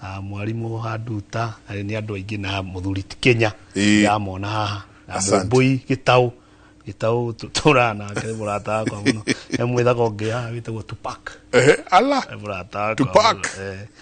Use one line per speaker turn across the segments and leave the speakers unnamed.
Na mwarimũ Handuta, na nĩ andũ aingĩ na mũthuri ti Kenya. Ndamona haha na
Asante.
Mũmbũi Gĩtaũ, Gĩtaũ tũraga nake, nĩ mũrata wakwa mũno. He mwĩthako ũngĩ haha wĩtagwo Tupac.
Ehe, ala.
Nĩ mũrata wakwa
Tupac.
mũno.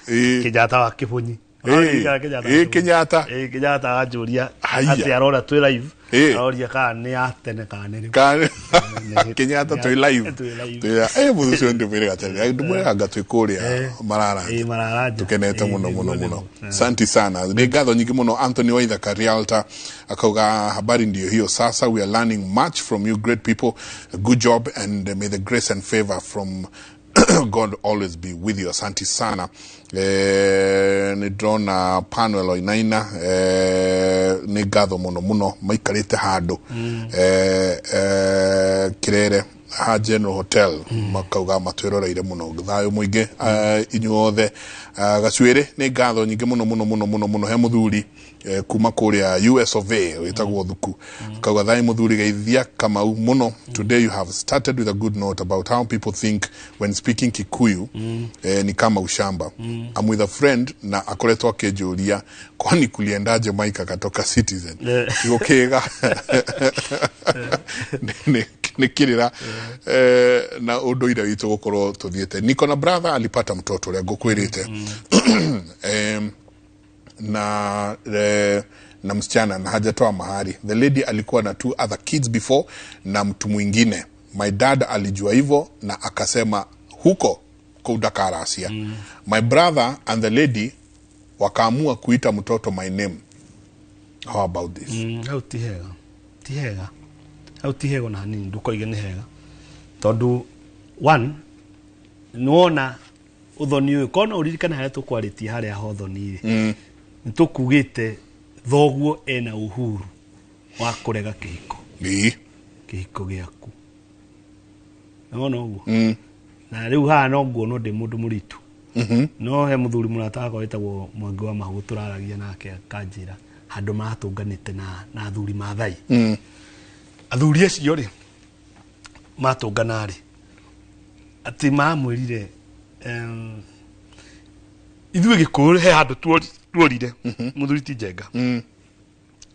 Ĩĩ.
Kenyatta wa Kĩbũnyi.
Ĩĩ.
Kenyatta.
Ĩĩ, Kenyatta.
Ĩĩ, Kenyatta anjũria
Haiya.
atĩ arora twĩ live.
Ĩĩ.
Aroria kana nĩ ya tene kana nĩ rĩu.
Kenyatta twĩ live.
Twĩ live.
Mũthĩ ũcio ndĩmwĩrĩga tene, ndĩmwĩrĩga twĩ kũrĩa Mararanja.
Ĩĩ, Mararanja.
Tukenete
Ĩĩ,
mũno mũno
nĩguo,
mũno.
Nĩguo.
Asante sana, nĩ ngatho nyingĩ mũno. Anthony Waithaka Realtor akauga, "Habari ndio hiyo sasa, we are learning much from you great people. Good job and may the grace and favor from God always be with you." Asante sana. Nĩ ndĩrona Panuel Oinaina, nĩ ngatho mũno mũno, maikarĩte handũ Kirere ha General Hotel, makauga matwĩroreire mũno. Thayũ mũingĩ inyuothe. Gacuĩrĩ, nĩ ngatho nyingĩ mũno mũno mũno mũno mũno. He mũthuri kuma kũrĩa US of A wĩtagwo Thuku, akauga, "Thayũ mũthuri Geithia Kamau mũno. Today you have started with a good note about how people think when speaking Kikuyu ni kama ushamba. I'm with a friend na akoretwo akĩnjũria, kwani kuliendaje Mike akatoka Citizen?" Kiugo kĩega nĩ kĩrĩra na ũndũire witũ gũkorwo tũthiĩte. Niko na brother alipata mtoto ũrĩa ngũkwĩrĩte na msichana na hajatoa mahari. The lady alikuwa na two other kids before na mtu mwingine. My dad alijua hivyo na akasema huko kũu ndakaracia. My brother and the lady wakaamua kuita mtoto my name. How about this?"
Hau ti hega, ti hega, hau ti hega ona hanini. Ndũkoige nĩ hega tondũ one, nĩwona ũthoni ũyũ korwo no ũririkane harĩa tũkwarĩtie harĩa ha ũthoni rĩ, nĩ tũkugĩte thoguo ena uhuru wa kũrega kĩhiko kĩhiko gĩaku. Nĩwona ũguo? Na rĩu haha no nguonwo ndĩ mũndũ mũritũ, no he mũthuri mũrata wakwa wĩtagwo Mwangi wa Mahũgũ, tũraragia nake akanjĩra handũ maratũnganĩte na athuri Mathai. Athuri acio rĩ, matũngana rĩ, atĩ mamwĩrire, ithuĩ Gĩkũyũ he handũ tuorire mũthuri ti Njenga,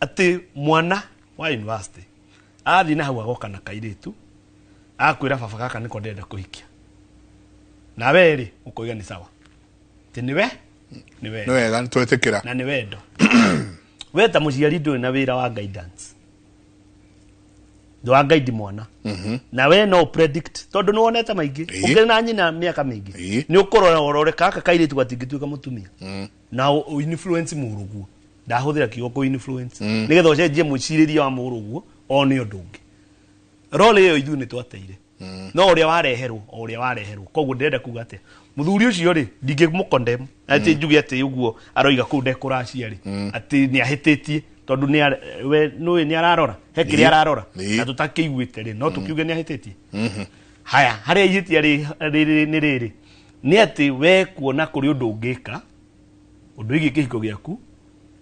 atĩ mwana wa university athiĩ na hau agoka na kairĩtu, akwĩra, "Baba, gaka nĩko ndĩrenda kũhikia," nawe rĩ ũkoiga nĩ sawa, atĩ nĩwe nĩ
Nĩ wega, nĩ twetĩkĩra.
Na nĩ wendo. We ta mũciari ndũrĩ na wĩra wa guidance, wa guide mwana, na we no predict tondũ nĩ wonete maingĩ. Ũkĩrĩ na nyina mĩaka mĩingĩ, nĩ ũkũrora ũrore gaka kairĩtu gatingĩtuĩka mũtumia na influence mũrũguo. Ndahũthĩra kiugo kũ influence nĩgetha ũcenjie mwĩcirĩrie wa mũrũguo one ũndũ ũngĩ. Role ĩyo ithuĩ nĩ twateire, no ũrĩa wareherwo, o ũrĩa wareherwo. Koguo ndĩrenda kuga atĩa, mũthuri ũcio rĩ, ndingĩmũkondem atĩ njuge atĩ ũguo aroiga kũu ndekũracia rĩ, atĩ nĩ ahĩtĩtie, tondũ nĩ we nũĩ nĩ ararora he kĩrĩa ararora na tũtakĩiguĩte rĩ, no tũkiuge nĩ ahĩtĩtie. Haya, harĩa ihĩtia rĩ nĩ rĩrĩ, nĩ atĩ we kuona kũrĩ ũndũ ũngĩka ũndũ wĩgiĩ kĩhiko gĩaku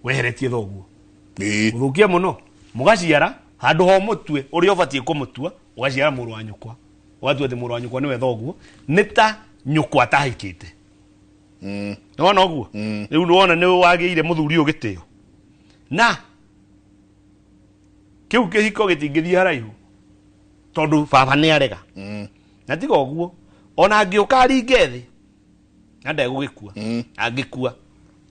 weheretie thoguo, gũthũkia mũno, mũgaciara handũ ho mũtue ũrĩa ũbatiĩ kũmũtua, ũgaciara mũrũ wa nyũkwa, ũgatua atĩ mũrũ wa nyũkwa nĩwe thoguo, nĩ ta nyũkwa atahikĩte. Nĩwona ũguo? Rĩu nĩwona nĩ wagĩire mũthuri ũyũ gĩtĩo, na kĩu kĩhiko gĩtingĩthiĩ haraihu tondũ baba nĩ arega. Na tiga ũguo, ona angĩũka aringe thĩ na ndegũgĩkua, angĩkua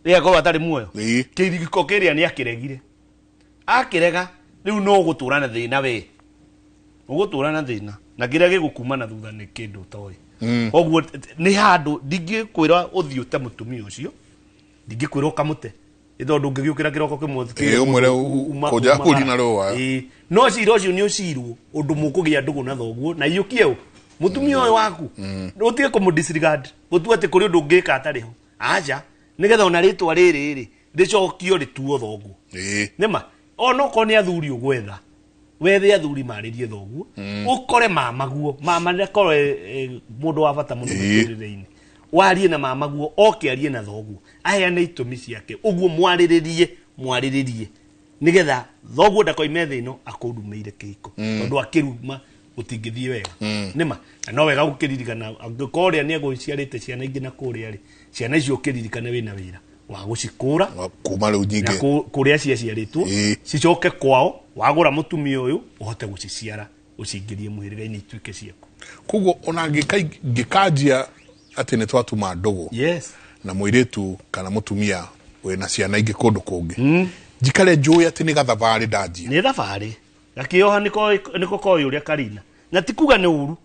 rĩakorwo atarĩ muoyo, kĩrigiko kĩrĩa nĩ akĩregire, akĩrega, rĩu no ũgũtũra na thĩna, we ũgũtũra na thĩna, na kĩrĩa gĩgũkuma na thutha nĩ kĩndũ ũtoĩ. Koguo nĩ handũ ndingĩkwĩra ũthiĩ ũte mũtumia ũcio, ndingĩkwĩra ũkamũte, nĩ tondũ ũngĩgĩũkĩra kĩroko kĩmwe
Ĩĩ, ũmwĩre kũnja kũri na rũa.
Ĩĩ. No cira ũcio nĩ ũcirwo ũndũ mũkũgĩa ndũgũ na thoguo na iyũkie ũ mũtumia ũyũ waku, ũtige kũmũ disregard, gũtua atĩ kũrĩ ũndũ ũngĩka atarĩ ho. Aca, nĩgetha ona rĩtwa rĩrĩ rĩ rĩcokio rĩtuo thoguo. Nĩma ona okorwo nĩ athuri ũgwetha, wethe athuri marĩrie thoguo, ũkore mamaguo, mama nĩakorwo mũndũ wa bata mũno mũtũrĩre-inĩ, warie na mamaguo, oke arie na thoguo, aheane itũmi ciake ũguo, mwarĩrĩrie, mwarĩrĩrie nĩgetha thoguo ndakoime thĩ ĩno akũrumĩire kĩhiko, tondũ akĩruma gũtingĩthiĩ wega. Nĩma na no wega gũkĩririkana, angĩkorwo ũrĩa nĩ egũciarĩte ciana ingĩ na kũrĩa rĩ, ciana icio ũkĩririkane wĩna wĩra. Wa gũcikũra.
Kuma rĩu
na
nyingĩ.
Kũrĩa ciaciarĩtwo cicoke kwao, wagũra mũtumia ũyũ ũhote gũciciara, ũcingĩrie mũhĩrĩga-inĩ, ituĩke ciaku.
Koguo ona ngĩkanjia atĩ nĩ twatuma ndũgũ na mũirĩtu kana mũtumia wĩna ciana ingĩ kũndũ kũngĩ, njikare njũĩ atĩ nĩ gathabarĩ ndanjia.
Nĩ thabarĩ gakĩoha nĩko koĩ ũrĩa karina, na ti kuga nĩ ũru.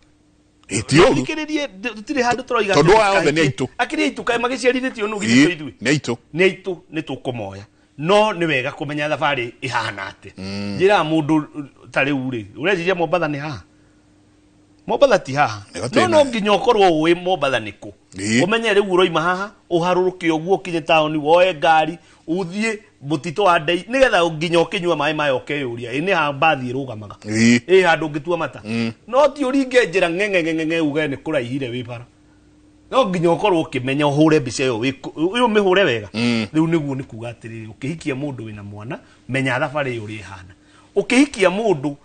Ĩ, ti ũru.
Thikĩrĩrie, tũtirĩ handũ tũroiga
Tondũ
atĩ
aya othe nĩ aitũ.
Akĩrĩ aitũ, kaĩ magĩciarithĩtio nũ githĩ to ithuĩ?
Nĩ aitũ.
Nĩ aitũ, nĩ tũkũmoya, no nĩ wega kũmenya thabarĩ ĩhana atĩa. Njĩraga mũndũ ta rĩu rĩ, ũreciria Mombatha nĩ haha? Mombatha ti haha.
Nĩ gatĩna.
No nginya ũkorwo ũĩ Mombatha nĩ kũ. Ũmenye rĩu ũroima haha, ũharũrũke ũguo, ũkinye taũni, woe ngari, ũthiĩ mũtitũ wa ndei, nĩgetha nginya ũkĩnyua maĩ maya ũkeyũria, ĩ nĩ ha mbathi ĩrũgamaga, ĩ handũ ũngĩtua mata. No ti ũringe njĩra ng'eng'eng'eng'e uge nĩ kũraihire wĩ bara. No nginya ũkorwo ũkĩmenya, ũhũre mbica ĩyo ũyũ ũmĩhũre wega. Rĩu nĩguo nĩ kuga atĩrĩrĩ, ũkĩhikia mũndũ wĩna mwana, menya thabarĩ ĩyo ũrĩa ĩhana. Ũkĩhikia mũndũ,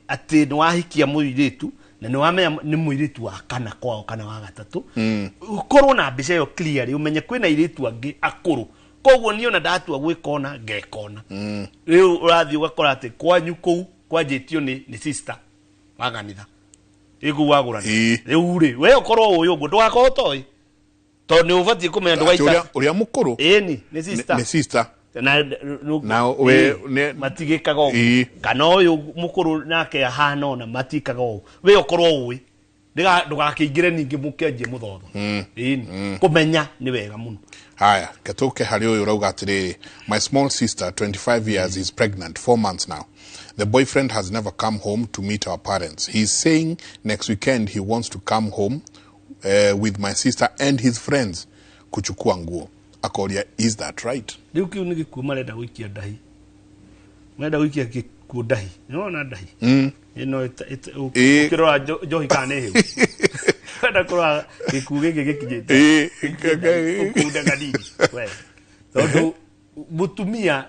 atĩ nĩ wahikia mũirĩtu na nĩ wamenya nĩ mũirĩtu wa kana kwao kana wa gatatũ, ũkorwo na mbica ĩyo clear, ũmenye kwĩna airĩtu angĩ akũrũ, koguo niĩ ona ndatua gwĩkona ngekona. Rĩu ũrathiĩ ũgakora atĩ kwanyu kũu kwanjĩtio nĩ sister wa kanitha ĩkũu wagũrana. Rĩu rĩ, we ũkorwo ũĩ ũguo, ndũgakorwo ũtoĩ, tondũ nĩ ũbatiĩ kũmenya
Atĩ
ndũgaita
ũrĩa mũkũrũ
ĩni nĩ sister.
Nĩ sister.
Na
Na
matigĩkaga ũguo. Kana ũyũ mũkũrũ nake ahana ona matikaga ũguo. We ũkorwo ũĩ ndũgakĩingĩre ningĩ mũkĩanjie mũthotho. Ĩni kũmenya nĩ wega mũno.
Haya, ketũke harĩ ũyũ ũrauga atĩrĩrĩ, my small sister, 25 years, is pregnant 4 months now. The boyfriend has never come home to meet our parents. He's saying next weekend he wants to come home with my sister and his friends kuchukua nguo. Akoria, is that right?
Rĩu kĩu nĩ gĩkuũ marenda gũikia ndahi, marenda gũikia gĩkuũ ndahi. Nĩwona ndahi ĩno ũkĩrora njohi kana nĩ hĩu, wenda kũrora gĩkuũ gĩkĩ gĩkinyĩte ũkunda kanini we, tondũ mũtumia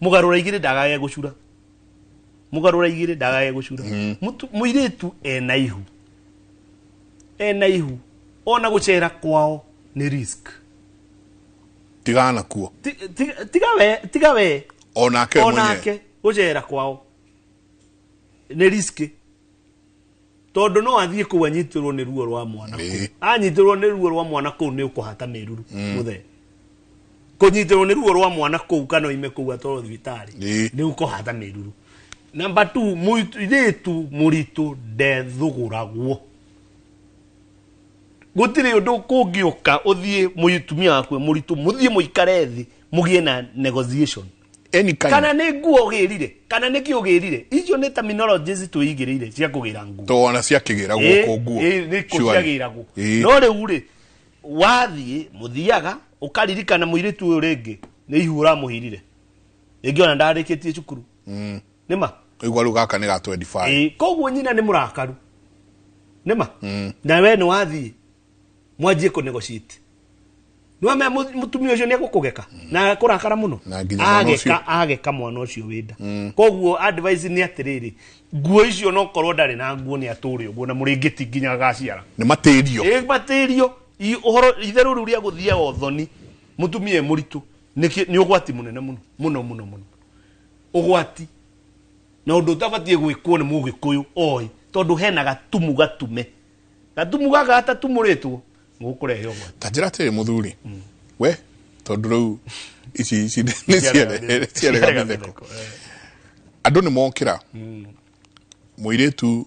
mũgarũra igĩrĩ ndagage gũcura, mũgarũra igĩrĩ ndagage gũcura. Mũirĩtu ena ihu, ena ihu, ona gũcera kwao nĩ risk.
Tigana kuo.
Tiga we, tiga we.
Onake mwenyewe.
Onake gũcera kwao nĩ risk, tondũ no athiĩ kũu anyitĩrwo nĩ ruo rwa mwana kũu. Anyitĩrwo nĩ ruo rwa mwana kũu, nĩ ũkũhata mĩruru mũthee. Kũnyitĩrwo nĩ ruo rwa mwana kũu kana oime kũu atwarwo thibitarĩ, nĩ ũkũhata mĩruru. Number two, mũirĩtu mũritũ ndethũgũragwo. Gũtirĩ ũndũ kũngĩũka ũthiĩ mũtumia waku e mũritũ, mũthiĩ mũikare thĩ, mũgĩe na negotiation.
Any kind.
Kana nĩ nguo ũgĩrire, kana nĩ kĩ ũgĩrire, icio nĩ terminologies twĩigĩrĩire cia kũgĩra nguo.
To ona ciakĩgĩragwo kũ nguo.
Nĩ kũ
Surely.
ciagĩragwo. No rĩu rĩ, wathiĩ mũthiaga ũkaririkana mũirĩtu ũyũ rĩngĩ nĩ ihu ũramũhirire, rĩngĩ ona ndarĩkĩtie cukuru. Nĩma.
Igua rĩu gaka nĩ ga 25.
Koguo nyina nĩ mũrakaru, nĩma, na we nĩ wathiĩ mwanjie kũ negotiate, nĩwamenya mũtumia ũcio nĩ egũkũgeka na akũrakara mũno.
Na nginya mwana ũcio.
Ageka ageka mwana ũcio wĩnda. Koguo advice nĩ atĩrĩrĩ, nguo icio no korwo ndarĩ na nguo, nĩ atũre ũguo na mũrĩngĩti nginya agaciara.
Nĩ matĩrio.
Ĩ, matĩrio. Ũhoro itherũ rĩu rĩa gũthiaga ũthoni mũtumia e mũritũ nĩ ũgwati mũnene mũno mũno mũno mũno, ũgwati na ũndũ ũtabatiĩ gwĩkwo nĩ mũgĩkũyũ oĩ, tondũ hena gatumu gatume, gatumu gaka gatatumũrĩtwo gũkũrehe ũgwati.
Ta njĩra atĩrĩ mũthuri we, tondũ rĩu ici nĩ ciarega mĩtheko, andũ nĩ mokĩra, mũirĩtu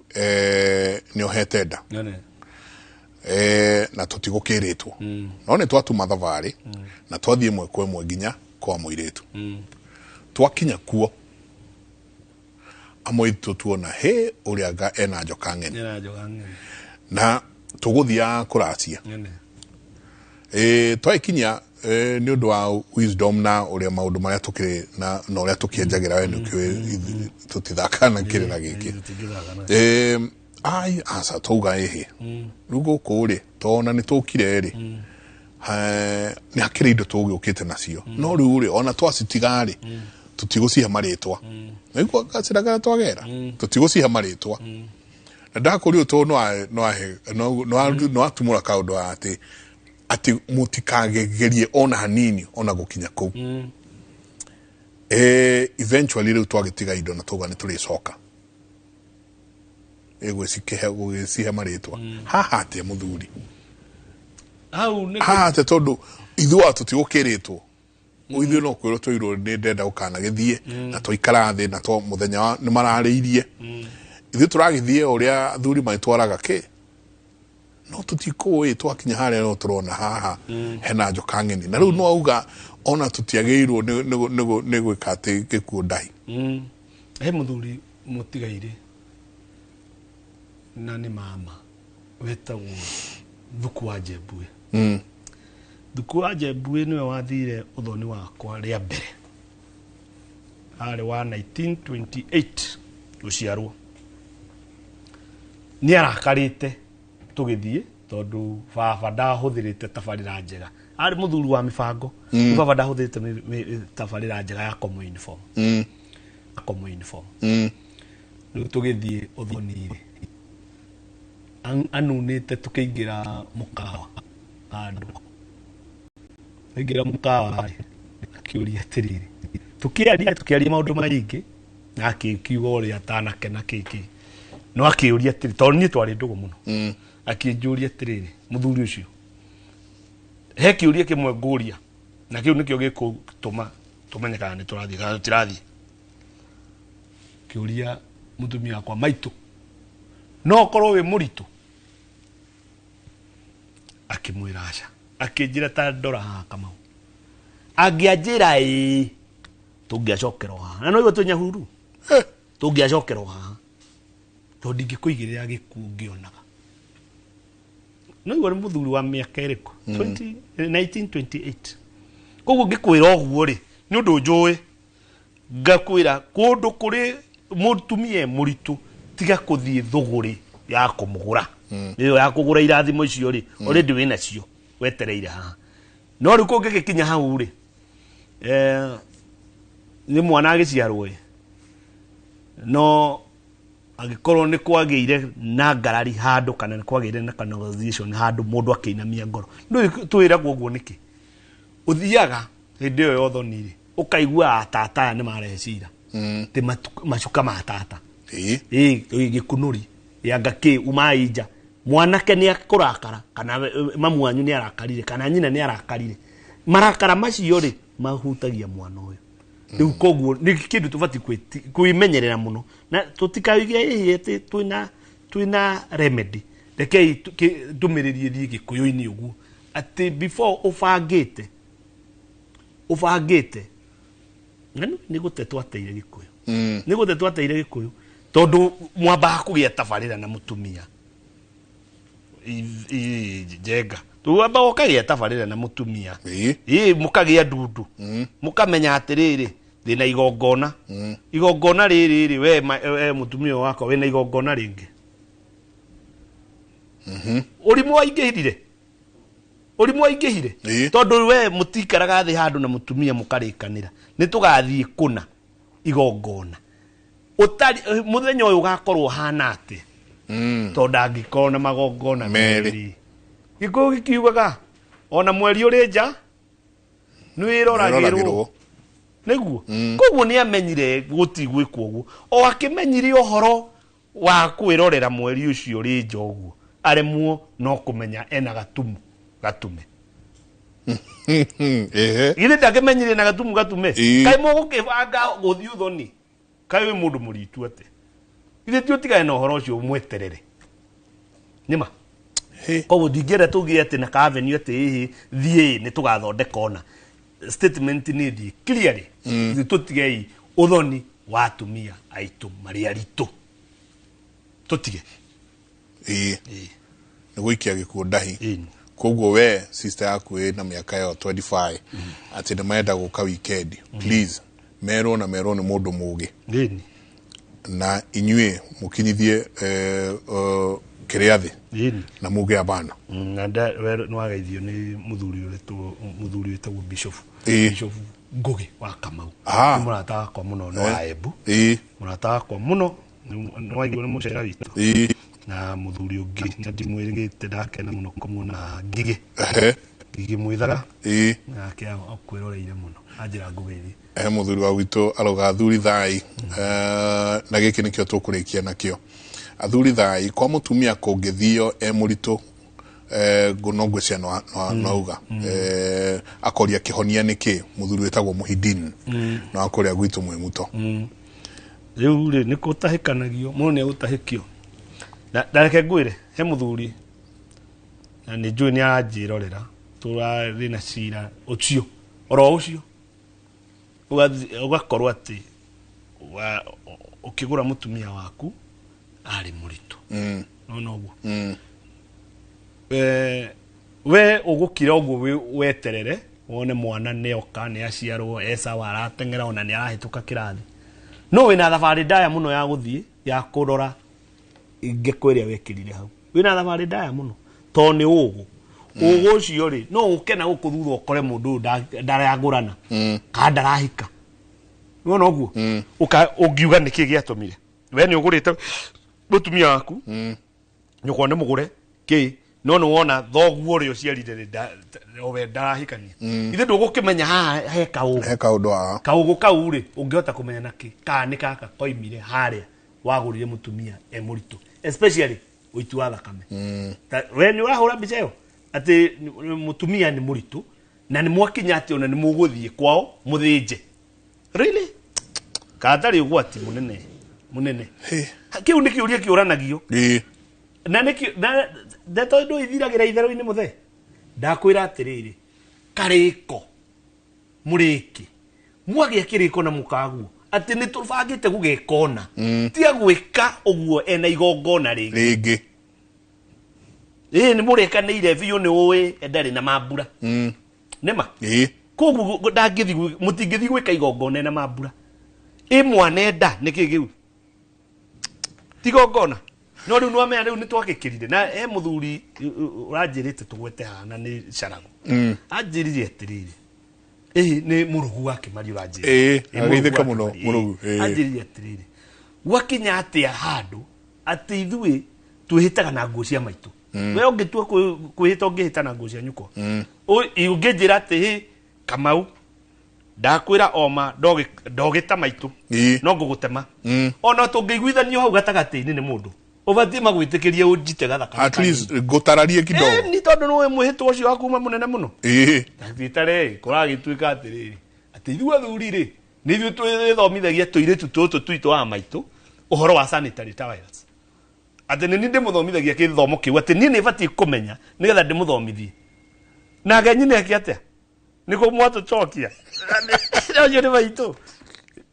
nĩ ohete nda na tũtigũkĩrĩtwo, no nĩ twatuma thabarĩ na twathiĩ ĩmwe kwa ĩmwe nginya kwa mũirĩtu. Twakinya kuo, amwe aitũ tuona he ũrĩa anga ena njoka ng'eni na tũgũthiaga kũracia. Twaikinya, nĩ ũndũ wa wisdom na ũrĩa maũndũ marĩa tũkĩrĩ na ũrĩa tũkĩenjagĩra, we nĩ ũkĩũĩ tũtithakaga na kĩrĩra gĩkĩ. Ai aca, twauga ĩhĩ, rĩu gũkũ rĩ, tona nĩ tũkire rĩ, nĩ hakĩrĩ indo tũgĩũkĩte nacio, no rĩu rĩ, ona twacitiga rĩ, tũtigũcihe marĩtwa. Naigua gacĩra karĩa twagera, tũtigũcihe marĩtwa. Na ndakũria ũũ, tondũ no atumũra kaũndũ atĩ Atĩ mũtikagegerie ona hanini ona gũkinya kũu. Eventually rĩu twagĩtiga indo na twauga nĩ tũrĩcoka ĩgwĩcihe gũgĩcihe marĩtwa. Haha atĩa mũthuri?
Hau nĩ
Haha atĩa, tondũ ithuĩ tũtigũkĩrĩtwo, ithuĩ no kwĩrwo twĩrwo nĩ ndenda gũkanagĩthiĩ na twaikara thĩ na to mũthenya nĩ mararĩirie, ithuĩ tũragĩthiĩ o ũrĩa athuri magĩtwaraga kĩ, no tũtikũĩ twakinya harĩa no tũrona haha hena njoka ng'eni, na rĩu no auga ona tũtiagĩrĩirwo nĩ gwĩka atĩ gĩkuũ ndahi.
He mũthuri mũtigairĩ na nĩ mama wetagwo Thuku wa Njembue. Thuku wa Njembue nĩwe wathire ũthoni wakwa rĩa mbere, arĩ wa 1928 gũciarwo. Nĩ arakarĩte tũgĩthiĩ tondũ baba ndahũthĩrĩte tabarĩra njega, arĩ mũthuri wa mĩbango. Baba ndahũthĩrĩte tabarĩra njega ya common uniform. Common uniform. Rĩu tũgĩthiĩ ũthoni-rĩ, anunĩte, tũkĩingĩra mũkawa handũ, aingĩra mũkawa rĩ, akĩũria atĩrĩrĩ, tũkĩaria maũndũ maingĩ na akĩkiuga ũrĩa atanakena kĩkĩ, no akĩũria atĩrĩ, tondũ niĩ twarĩ ndũgũ mũno, akĩnjũria atĩrĩrĩ, mũthuri ũcio, he kĩũria kĩmwe ngũria na kĩu nĩkĩo gĩkũtũma tũmenye kana nĩ tũrathiĩ kana tũtirathiĩ. Kĩũria mũtumia wakwa, maitũ, no ũkorwo wĩ mũritũ? Akĩmwĩra aca. Akĩnjĩra, ta ndora haha Kamau, angĩanjĩra ĩĩ, tũngĩacokerwo haha na no igua twĩ Nyahururu. Tũngĩacokerwo haha tondũ ndingĩkũigĩrĩra gĩkuũ ngĩonaga. No igua nĩ mũthuri wa mĩaka ĩrĩkũ? 20 1928. Koguo ngĩkwĩra ũguo rĩ, nĩ ũndũ njũĩ ngakwĩra kũndũ kũrĩ mũtumia e mũritũ, tiga kũthiĩ thũgũrĩ ya kũmũgũra, ĩyo ya kũgũra irathimo icio rĩ, already wĩna cio wetereire haha. No rĩu kũngĩgĩkinya hau rĩ, nĩ mwana agĩciarwo ĩ, no angĩkorwo nĩ kwagĩire na ngarari handũ kana nĩ kwagĩire na conversation handũ mũndũ akĩinamia ngoro, ndũĩ twĩragwo ũguo nĩkĩ? Ũthiaga hĩndĩ ĩyo ya ũthoni rĩ, ũkaigua atata aya nĩ marehe cira ti macuka ma tata. Ĩ gĩkunũri yanga kĩ umai nja, mwanake nĩ akũrakara kana mamu wanyu nĩ arakarire kana nyina nĩ arakarire, marakara macio rĩ mahutagia mwana ũyũ. Rĩu koguo nĩ kĩndũ tũbatiĩ kwĩmenyerera mũno na tũtikaige ĩhĩ atĩ twĩna remedy. Rekei ndũmĩrĩri ĩthiĩ gĩkũyũ-inĩ ũguo atĩ before ũbangĩte na nĩ gũte twateire gĩkũyũ. Nĩ gũte twateire gĩkũyũ tondũ mwambaga kũgĩa tabarĩra na mũtumia. Njenga twambaga ũkagĩa tabarĩra na mũtumia. Ĩ mũkagĩa ndundu, mũkamenya atĩrĩrĩ, ndĩna igongona, igongona rĩrĩ rĩ, we mũtumia wakwa wĩna igongona rĩngĩ. Ũrimũ waingĩhire, ũrimũ waingĩhire. Tondũ we mũtikaraga thĩ handũ na mũtumia mũkarĩkanĩra nĩ tũgathiĩ kũna igongona ũtari mũthenya ũyũ ũgakorwo ũhana atĩa, tondũ angĩkorwo na magongona
Merĩ.
Merĩ. Gĩkũyũ gĩkiugaga ona mweri ũrĩ nja nĩ wĩroragĩrwo.
Wĩroragĩrwo.
Nĩguo koguo nĩ amenyire gũtigwĩkwo ũguo, o akĩmenyire ũhoro wa kwĩrorera mweri ũcio ũrĩ nja ũguo, aremwo no kũmenya ena gatumu gatume. Githĩ ndakĩmenyire na gatumu gatume? Kaĩ mũgũkĩbanga gũthiĩ ũthoni, kaĩ wĩ mũndũ mũritu atĩ githĩ ti ũtigane na ũhoro ũcio mweterere nĩma? Koguo ndingĩenda tũgĩe atĩ na kavenue atĩ ĩhĩ thiĩ nĩ tũgathondeka ona statement nĩ thiĩ clearly. Ithuĩ tũtigei ũthoni wa atumia aitũ marĩ aritũ, tũtige.
Nĩ gũikia gĩkuũ ndahi. Koguo we sister yaku ĩna mĩaka ĩyo 25 atĩ nĩ marenda gũka weekend, please merwo na merwo nĩ mũndũ mũgĩ. Na inyuĩ mũkinyithie kĩrĩa thĩ na muge abana.
Na we nĩ wageithio nĩ mũthuri ũrĩtwo mũthuri wĩtagwo Bishop. Bishop Ngugi wa Kamau. Nĩ mũrata wakwa mũno, nĩ wa Embu. Mũrata wakwa mũno, nĩ waigua nĩ mũcera witũ. Na mũthuri ũngĩ na ndimwĩrĩgĩte, ndakena mũno kũmuona, Ngigĩ. Ngigi Mwithara.
Ĩĩ.
Nake akwĩroreire mũno, anjĩra ngũgeithie.
He mũthuri wa gwitũ arauga athuri thai, na gĩkĩ nĩkĩo tũkũrĩkia nakĩo. Athuri thai, kwa mũtumia kũngĩthio e mũritũ, no ngwĩciria no auga akoria kĩhonia nĩ kĩ. Mũthuri wĩtagwo Muhidin no akũrĩa gwitũ mwĩ muto.
Rĩu rĩ, nĩ kũtahĩkanagio mũndũ, nĩ egũtahĩkio. Na reke ngwĩre, he mũthuri na nĩ njũĩ nĩ aranjĩrorera, tũrarĩ na cira ũcio oro ũcio. Ũgakorwo atĩ ũkĩgũra mũtumia waku arĩ mũritũ. Nona ũguo? We ũgũkira ũguo weterere wone mwana nĩ oka, nĩ aciarwo, e sawa, arateng'era, ona nĩ arahĩtũka kĩrathi, no wĩna thabarĩ ndaya mũno ya gũthiĩ ya kũrora ngeko ĩrĩa wekĩrire hau. Wĩna thabarĩ ndaya mũno tondũ nĩ ũgũ ũgũ ũcio rĩ, no ũke na gũkũ thutha ũkore mũndũ ũyũ ndaragũrana kana ndarahika. Nĩwona ũguo? Ũngiuga nĩkĩ gĩatũmire we nĩ ũgũrĩte mũtumia waku, nyũkwa nĩ mũgũre kĩ, no nĩ wona thoguo ũrĩa ũciarire rĩ, owe ndarahikania. Ithe ndũgũkĩmenya haha he kaũgũ.
He kaũndũ haha.
Kaũgũ kau rĩ, ũngĩhota kũmenya na kĩ kana nĩ gaka koimire harĩa wagũrire mũtumia e mũritũ, especially ũiti wa thakame. We nĩ ũrahũra mbica ĩyo atĩ mũtumia nĩ mũritũ na nĩ mwakinya atĩ ona nĩ mũgũthiĩ kwao mũthĩnje, really? Kana ndarĩ ũgwati mũnene mũnene? Kĩu nĩ kĩũria kĩũranagio. Na nĩkĩo na ndeto ndũ ithiragĩra itherũ-inĩ. Mũthee, ndakwĩra atĩrĩrĩ, karĩko mũrĩki mwagĩa kĩrĩko na mũkaguo atĩ nĩ tũbangĩte gũgeka ona tiga gwĩka ũguo ena igongona rĩngĩ.
Rĩngĩ.
Ĩĩ, nĩ mũrĩkanĩire biũ, nĩ ũĩ ndarĩ na mambura. Nĩma. Koguo ndangĩthiĩ mũtingĩthiĩ gwĩka igongona ena mambura, ĩ mwana enda nĩkĩ kĩu ti igongona? No rĩu nĩwamenya rĩu nĩtwagĩkĩrire na he mũthuri ũranjĩrĩte tũgwete haha na nĩ caragu. Anjĩrire atĩrĩrĩ, ĩĩ nĩ mũrũgu wa Kĩmari ũranjĩrire.
Ĩĩ,
Ĩ, mũrũgu
ageithĩka
wa
mũno,
Kĩmari, ĩĩ.
mũrũgu, ĩĩ.
Anjĩrire atĩrĩrĩ, gwakinya atĩa handũ atĩ ithuĩ twĩhĩtaga na nguo cia maitũ? We ũngĩtua kwĩhĩta, ũngĩhĩta na nguo cia nyũkwa. Ũngĩnjĩra atĩ hĩ Kamau, ndakwĩra oma ndogĩta maitũ, no ngũgũtema. Ona tũngĩiguithanio hau gatagatĩ-inĩ nĩ mũndũ ũbatiĩ magwĩtĩkĩrie ũnjite gathakame.
At least ngũtararie kidogo.
Nĩ tondũ nĩwe mwĩhĩtwa ũcio wa kuma mũnene mũno. Thiĩtare kũragĩtuĩka atĩrĩrĩ, atĩ ithuĩ athuri rĩ, nĩ ithuĩ twĩthomithagia tũirĩtu tũtũ twitũ wa maitũ ũhoro wa sanitary towels, atĩ nĩ niĩ ndĩmũthomithagia gĩthomo kĩu, atĩ niĩ nĩ batiĩ kũmenya nĩgetha ndĩmũthomithie nake nyina eke atĩa nĩkũ mwatũcokia ũcio nĩ maitũ.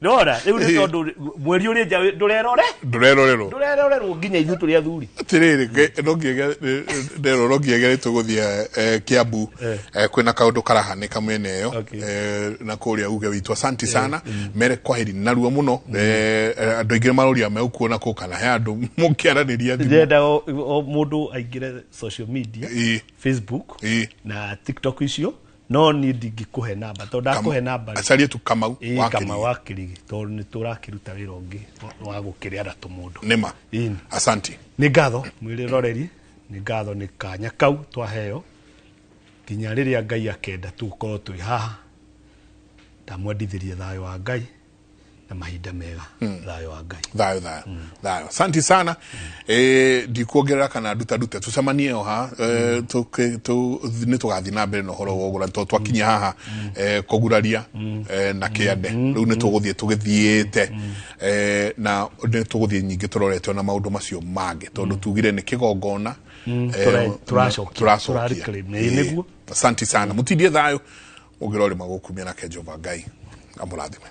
Nora rĩu nĩ tondũ mweri ũrĩ nja ndũrerore.
Ndũrerorerwo.
Ndũrerorerwo nginya ithuĩ tũrĩ athuri.
Atirĩrĩ, no nginya ndero no nginya tũgũthiĩ Kiambu. Kwĩna kaũndũ karahanĩka mwena ĩyo. Na kũrĩa uge witũ asanti sana, mere kwaheri narua mũno. Andũ aingĩ maroria megũkuona kũ kana he andũ mũkĩaranĩria thimũ.
Ndĩrenda o mũndũ aingĩre social media, Facebook na TikTok icio, no niĩ ndingĩkũhe namba tondũ ndakũhe namba rĩ,
acarie tu Kamau
ĩĩ,
wa
Kamau
Kĩrigi.
Wa Kĩrigi, tondũ nĩ tũrakĩruta wĩra ũngĩ wa gũkĩrĩa na tũmũndũ.
Nĩma.
Ĩni.
Asanti.
Nĩ ngatho mwĩroreri, nĩ ngatho nĩ kanya kau twaheo. Nginya rĩrĩa Ngai akenda tũgũkorwo twĩ haha, ndamwendithĩrie thayũ wa Ngai na mahinda mega. Thayũ wa Ngai.
Thayo, thayo, thayo, asanti sana. Ndikuongerera kana nduta ndute, tucemanie o ha nĩ tũgathiĩ na mbere na ũhoro wa ũgũra tondũ twakinya haha kũguraria na kĩande rĩu nĩ tũgũthiĩ tũgĩthiĩte na nĩ tũgũthiĩ nyingĩ tũrorete ona maũndũ macio mangĩ tondũ tugire nĩ kĩgongona.
Tũracokia,
tũracokia.
tũrareclaim. Ĩĩ, nĩguo.
Asanti sana, mũtindie thayũ ũngĩrorĩ magũkumia nake Jehova Ngai amũrathime.